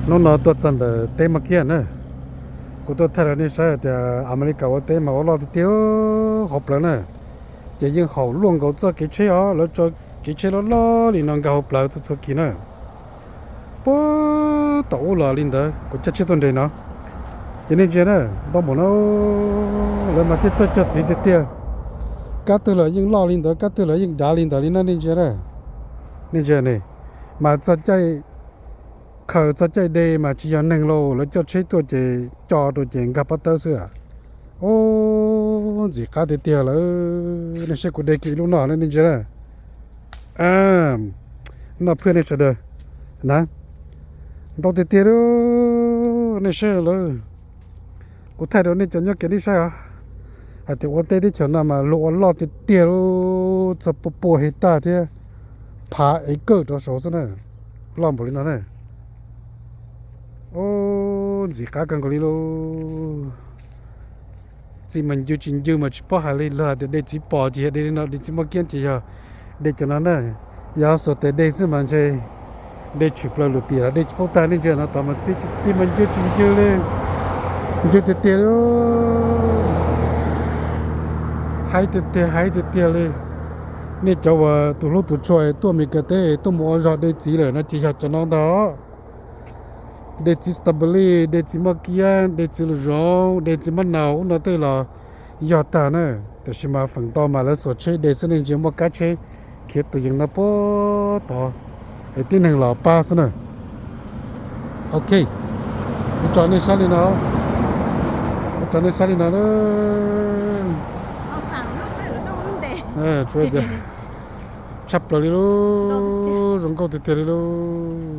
Hnub no tuaj txog ntawm teb Maj Kiab na, kuv tuaj thaij rau nej saib tias Amelikas ua teb mas ua loj tiag tiag hauv plawv na. Ces yeej haum luaj nkaus txoj kev tsheb os, lawv tso kev tsheb loj loj li no nkag hauv plawv txhua txhua kis na. Puag tom ub los li ntawd kuv caij tsheb tuaj nres no, ces nej ntsia na, ntau npaum no, lawv mas thiaj txawj cog txiv tiag tiag. Kab twg los yeej loj li ntawd, kab twg los yeej dav li ntawd li na, nej ntsia na. Nej ntsia ne, mas txog caij khaws txog caij de mas tsis yog neeg lauj, lawv coj tsheb tuaj ces co rau ces nkag pob tawb xwb. Ub, ntxim qab tiag tiag lawm. Nej saib kuv de kiag ib lub no na, nej ntsia na. Noj phwj nej sawv daws na, ntau tiag tiag li. Nej saib lawm, kuv thaij rau nej cov nyob kev nej saib os, hais tias ua teb teb chaws no mas luag ua loj tiag tiag li, txog pua pua hej tag thiab, phav ev kawj rau saud xwb na, loj npaum li no na. Ub, ntxim qab kawg nkaus li lauj. Txiv mas ncw tsis ncw mas tsis paub hais li, luag hais tias de txiv pos ces yog de li no, de txiv Maj Kiab ces yog de cov no na. Yog xuas tes de xwb mas ntshe de tshwm plaws lwm tiam los de tsis paub tag. Nej ntsia no tod mas txiv mas ncw tsis ncw li, ncw tiag tiag li, haib tiag tiag, haib tiag tiag li. Nej cov uas tus hlub tus tshua tuaj Meskas teb tuaj mus ua zog de txiv lawm no ces yog cov no ntag. De txiv strawberry, de txiv Maj Kiab, de txiv lus zoov, de txiv mab naus, ub no tej los yog tag na. Tiam sis mas feem ntau mas lawv xuas tsheb de xwb, nej ntsia muaj kab tsheb khiav tus yees no puag tod, es tib neeg los pab xwb na. Ok, kuv tso nej saib li no, kuv tso nej saib li no na. Tshaj plaws li lauj, zoo nkauj tiag tiag li lauj.